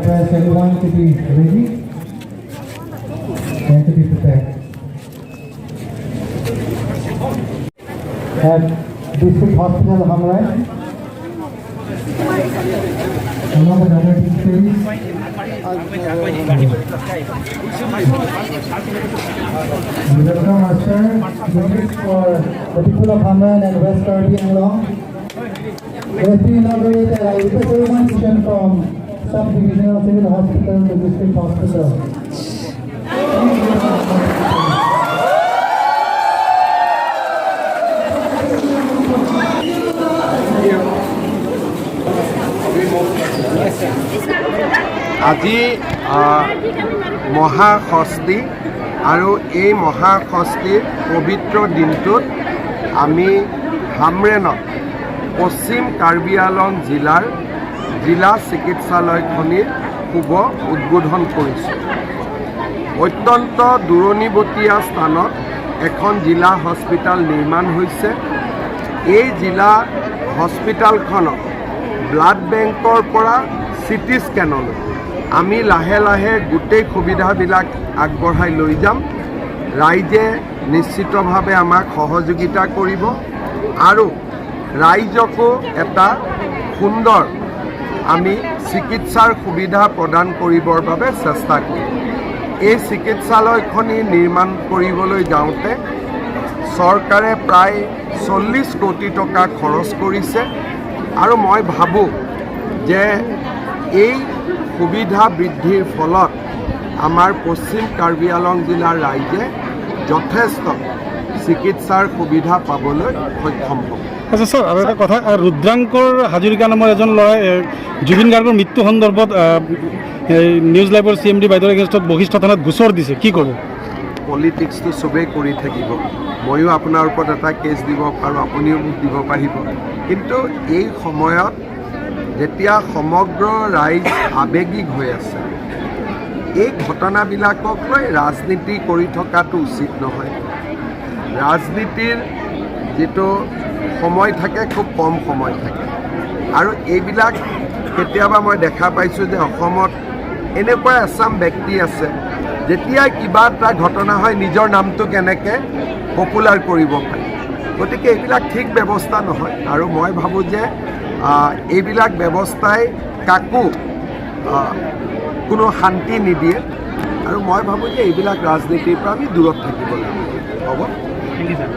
request everyone to be ready and to be prepared. At District Hospital, Hamren, along with other dignitaries. We welcome our sir, the for the people of Hamren and West Karbi Anglong. It has been inaugurated. I request everyone to send from Sub-Divisional Civil Hospital to District Hospital. আজি মহাষষ্ঠী আৰু এই মহাষষ্ঠীৰ পবিত্ৰ দিনটোত আমি হামৰেণত পশ্চিম কাৰ্বি আংলং জিলাৰ জিলা চিকিৎসালয়খনিৰ শুভ উদ্বোধন কৰিছোঁ। অত্যন্ত দূৰণিবটীয়া স্থানত এখন জিলা হস্পিতাল নিৰ্মাণ হৈছে। এই জিলা হস্পিতালখনত ব্লাড বেংকৰ পৰা চিটি স্কেনলৈ আমি লাহে লাহে গোটেই সুবিধাবিলাক আগবঢ়াই লৈ যাম। ৰাইজে নিশ্চিতভাৱে আমাক সহযোগিতা কৰিব আৰু ৰাইজকো এটা সুন্দৰ আমি চিকিৎসাৰ সুবিধা প্ৰদান কৰিবৰ বাবে চেষ্টা কৰিম। এই চিকিৎসালয়খনি নিৰ্মাণ কৰিবলৈ যাওঁতে চৰকাৰে প্ৰায় 40 কোটি টকা খৰচ কৰিছে আৰু মই ভাবোঁ যে এই সুবিধা বৃদ্ধিৰ ফলত আমাৰ পশ্চিম কাৰ্বি আংলং জিলাৰ ৰাইজে যথেষ্ট চিকিৎসাৰ সুবিধা পাবলৈ সক্ষম হ'ব। আচ্ছা ছাৰ, আৰু এটা কথা, ৰুদ্ৰাংকৰ হাজৰিকা নামৰ এজন ল'ৰাই জুবিন গাৰ্গৰ মৃত্যু সন্দৰ্ভত এই নিউজ লাইভৰ চিএমডি বাইদেউৰ এগেইনষ্টত বশিষ্ঠ থানাত গোচৰ দিছে, কি ক'ব? পলিটিক্সটো চবেই কৰি থাকিব। ময়ো আপোনাৰ ওপৰত এটা কেছ দিব পাৰোঁ, আপুনিও মোক দিব পাৰিব। কিন্তু এই সময়ত যেতিয়া সমগ্ৰ ৰাইজ আৱেগিক হৈ আছে, এই ঘটনাবিলাকক লৈ ৰাজনীতি কৰি থকাটো উচিত নহয়। ৰাজনীতিৰ যিটো সময় থাকে, খুব কম সময় থাকে আৰু এইবিলাক কেতিয়াবা মই দেখা পাইছোঁ যে অসমত এনেকুৱা এচাম ব্যক্তি আছে, যেতিয়া কিবা এটা ঘটনা হয়, নিজৰ নামটো কেনেকৈ পপুলাৰ কৰিব পাৰি। গতিকে এইবিলাক ঠিক ব্যৱস্থা নহয় আৰু মই ভাবোঁ যে এইবিলাক ব্যৱস্থাই কাকো কোনো শান্তি নিদিয়ে আৰু মই ভাবোঁ যে এইবিলাক ৰাজনীতিৰ পৰা আমি দূৰত থাকিব লাগিব। হ'ব। Thank you sir.